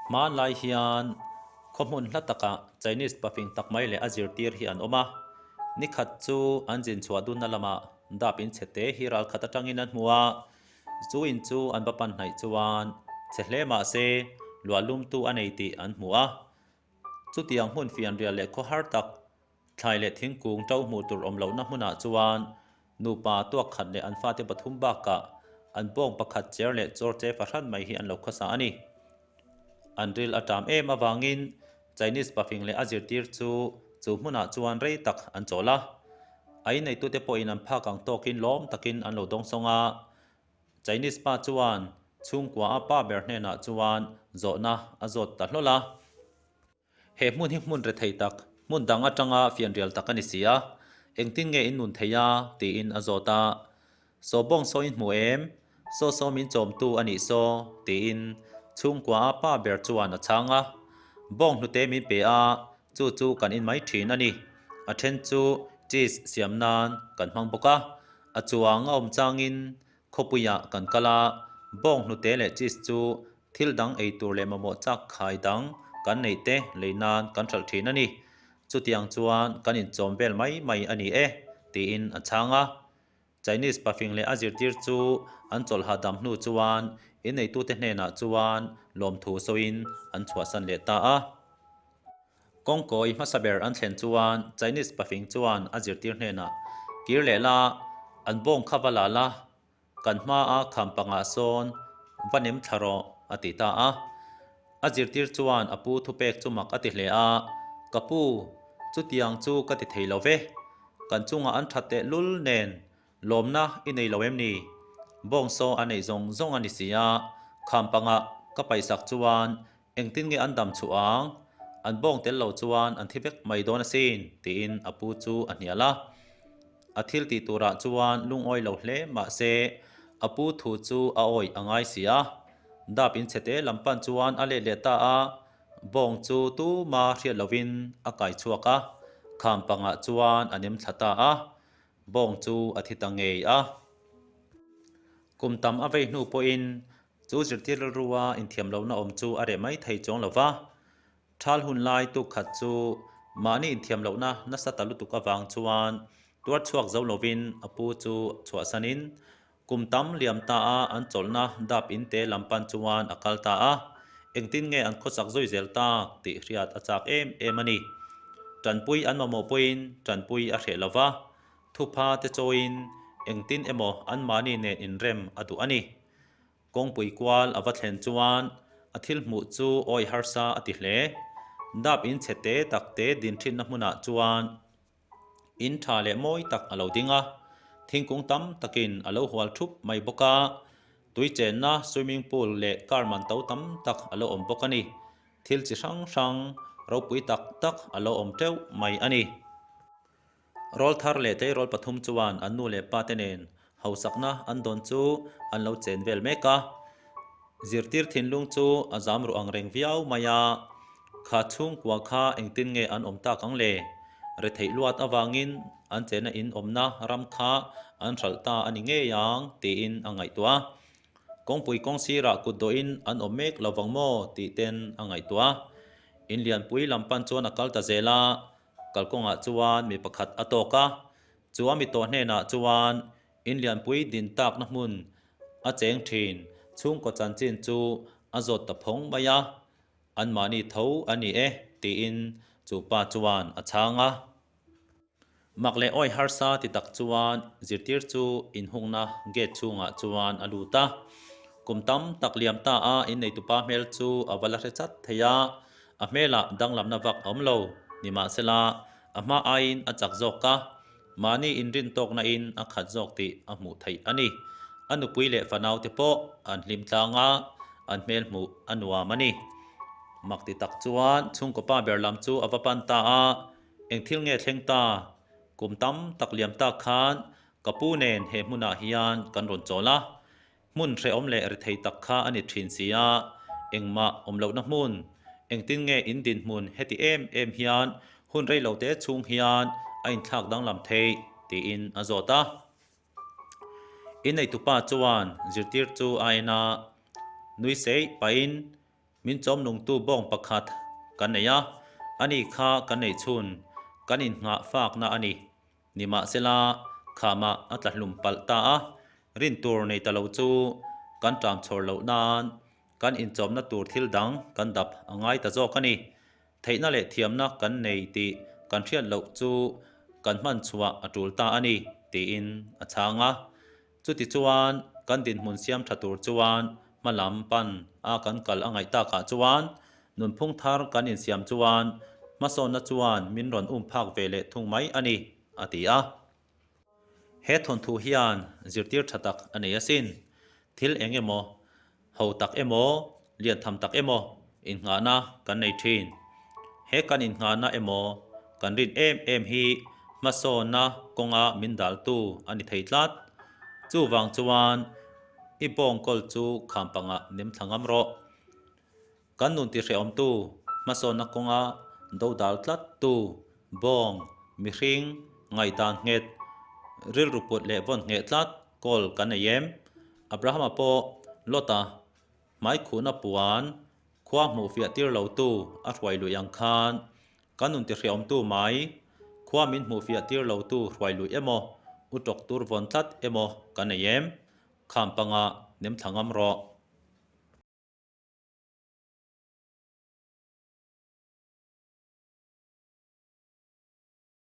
Hmanlai hian khaw hmun hla takah Chinese pafing tak mai leh a zirtir hi an awm a. Ni khat chu an zin chhuah dunna lamah dap in chhe te hi ral khat atangin an hmu a. Chu in chu an va pan hnaih chuan chhe hle mah se luah lumtu a nei tih an hmu a. Chutiang hmun fianrial leh khaw har tak Thlai leh thingkung to hmuh tur awm lohna hmunah chuan nupa tuak khat leh an fate pathum bakah an bawng pakhat cher leh chawr che fahran mai hi an lo khawsa a ni. An ril a ṭam em avangin Chinese pafing leh a zirtir chu chu hmunah chuan rei tak an chawl a. A inneitute pawhin an phak ang tawkin lawm takin an lo dawngsawng a. Chinese pa chuan chhungkua a pa ber hnenah chuan zawhna a zawt ta hlawl a. He hmun hi hmun rethei tak, hmun dang atanga fianrial tak a ni si a, engtin nge in nun thei a? tiin a zawt a. Saw bawng saw in hmu em? Saw saw min chawmtu a nih saw? tiin chhungkua a pa ber chuan a chhang a. Bawng hnute min pe a, chu chu kan in mai thin a ni. A then chu cheese siam nan kan hmang bawk a, a chuang a awm changin Khawpuiah kan kal a, bawng hnute leh cheese chu thil dang ei tur leh mamawh chak khai dang kan neih te lei nan kan hralh thin a ni. Chutiang chuan kan inchawm vel mai mai a ni e, tiin a chhang a. Chinese pafing leh a zirtir chu an chawlh hahdam hnu chuan inneitute hnenah chuan lawmthu sawiin an chhuahsan leh ta a. Kawngkawi hmasa ber an thlen chuan Chinese pafing chuan a zirtir hnenah, Kir leh la, an bawng kha va la la, kan hmaa kham pangah sawn va nem thla rawh, a ti ta a. A zirtir chuan a pu thupek chu mak a ti hle a, Ka pu, chutiang chu ka ti thei lo ve, kan chungah an that tehlul nen Lawmna i nei lo em ni? Bawngsaw a neih zawng zawng a ni si a, kham pangah ka paihsak chuan engtin nge an dam chhuah ang? An bawng tel lo chuan an thi vek mai dawn asin, tiin a pu chu a hnial a. A thil tih turah chuan lungawi lo hle mah se a pu thu chu a awih a ngai si a. Dap in chhete lam pan chuan a let leh ta a, bawng chu tuma hriat lovin a kai chhuak a, kham pangah chuan a nem thla ta a. Bawng chu a thi ta ngei a. Kum tam a vei hnu pawhin chu zirtir rilrua inthiam lohna awm chu a reh mai thei chuang lo va. Thal hun lai tuk khat chu mahni inthiam lohna nasa ta lutuk avang chuan tuar chhuak zo lovin a pu chu chhuahsanin Kum tam liam ta a an chawlhna dap in te lam pan chuan a kal ta a, engtin nge an khawsak zui zel tak tih hriat a chak em em a ni. Tanpui an mamawh pawhin tanpui a hreh lo va, thupha te chawiin engtin emaw anmahni nen inrem a duh a ni. Kawngpui kual a va thlen chuan a thil hmuh chu awi harsa a ti hle. Dap in chhe te tak te din thinna hmunah chuan In tha leh mawi tak a lo ding a, thingkung tam takin a lo hual thup mai bawk a, tui chenna swimming pool leh car man to tam tak a lo awm bawk a ni. Thil chi hrang hrang ropui tak tak a lo awm teuh mai a ni. Rawl thar leh tleirawl pathum chuan an nu leh pa te nen Hausakna an dawn chu an lo chen vel mek a, zirtir thinlung chu a zam ruh ang reng viau mai a, kha chhungkua kha engtin nge an awm tak ang le? Retheih luat avangin an chena in awmna ram kha an hralh ta a ni ngei ang tiin a ngaihtuah a, kawngpui kawng sirah kut dawhin an awm mek lo vang maw tih ten a ngaihtuah a, in lianpui lam pan chuan a kal ta zel a, kalkawngah chuan mi pakhat a tawk a, Chu a mi tawh hnenah chuan in lianpui din takna hmun a cheng thin chhungkaw chanchin chu a zawt ta phawng mai a, anmahni tho a ni e tiin chu pa chuan a chhang a. Mak leh awi harsa ti tak chuan zirtir chu inhungna gate chhungah chuan a lut a. Kum tam tak liam ta a inneitupa hmel chu a va la hre chat thei a, a hmelah danglamna vak a awm lo, nimahsela A hma aiin a chak zawk a, mahni inrin tawkna in a khat zawk tih a hmuh theih a ni. A nupui leh fanaute pawh an hlim tlang a, an hmel hmuh a nuam a ni. Mak ti tak chuan chhungkaw pa ber lam chu a va pan ta a, Eng thil nge thleng ta? Kum tam tak liam tak khan ka pu nen he hmunah hian kan rawn chawl a, Hmun hrehawm leh rethei tak kha a ni thin si a, engmah awm lohna hmun, engtin nge in dinhmun heti em em hian hun rei lo te chhung hian a inthlak danglam theih tiin a zawt a. Inneitupa chuan zirtir chu a en a, nui seih pahin. Min chawm nungtu bawng pakhat kan nei a, ani kha kan neih chhun kan innghah fakna a ni. Nimahsela, khamah a tla hlum palh ta a, rin tur nei ta lo chu kan ṭam chhawr loh nan kan inchawmna tur thil dang kan dap a ngai ta zawk a ni. Theihna leh thiamna kan nei tih kan hriat loh chu kan hman chhuah a ṭul ta a ni, tiin a chhang a. Chutichuan, kan dinhmun siam tha tur chuan hma lam pan a kan kal a ngaih takah chuan nunphung thar kan insiam chuan hmasawnna chuan min rawn um phak ve leh thung mai a ni, a ti a. He thawnthu hian zirtir tha tak a nei asin. Thil eng emaw, ho tak emaw, lian tham tak emaw innghahna kan nei thin. He kan innghahna emaw kan rin em em hi hmasawnna kawnga min daltu a ni thei tlat. Chuvang chuan i bawngkawl chu kham pangah nem thla ngam rawh. Kan nun tihrehawmtu hmasawnna kawnga dodal tlattu bawng, mihring, ngaihdan nghet, rilru put leh vawn ngheh tlat kawl kan nei em? Abrahama pawh Lota hmaikhuhna puan khua hmuh fiah tir lotu a hruai luih ang khan kan nun tihrehawmtu mai khua min hmuh fiah tir lotu hruai luih emaw, u tawk tur vawn tlat emaw kan nei em? Kham panga nem thla ngam rawh.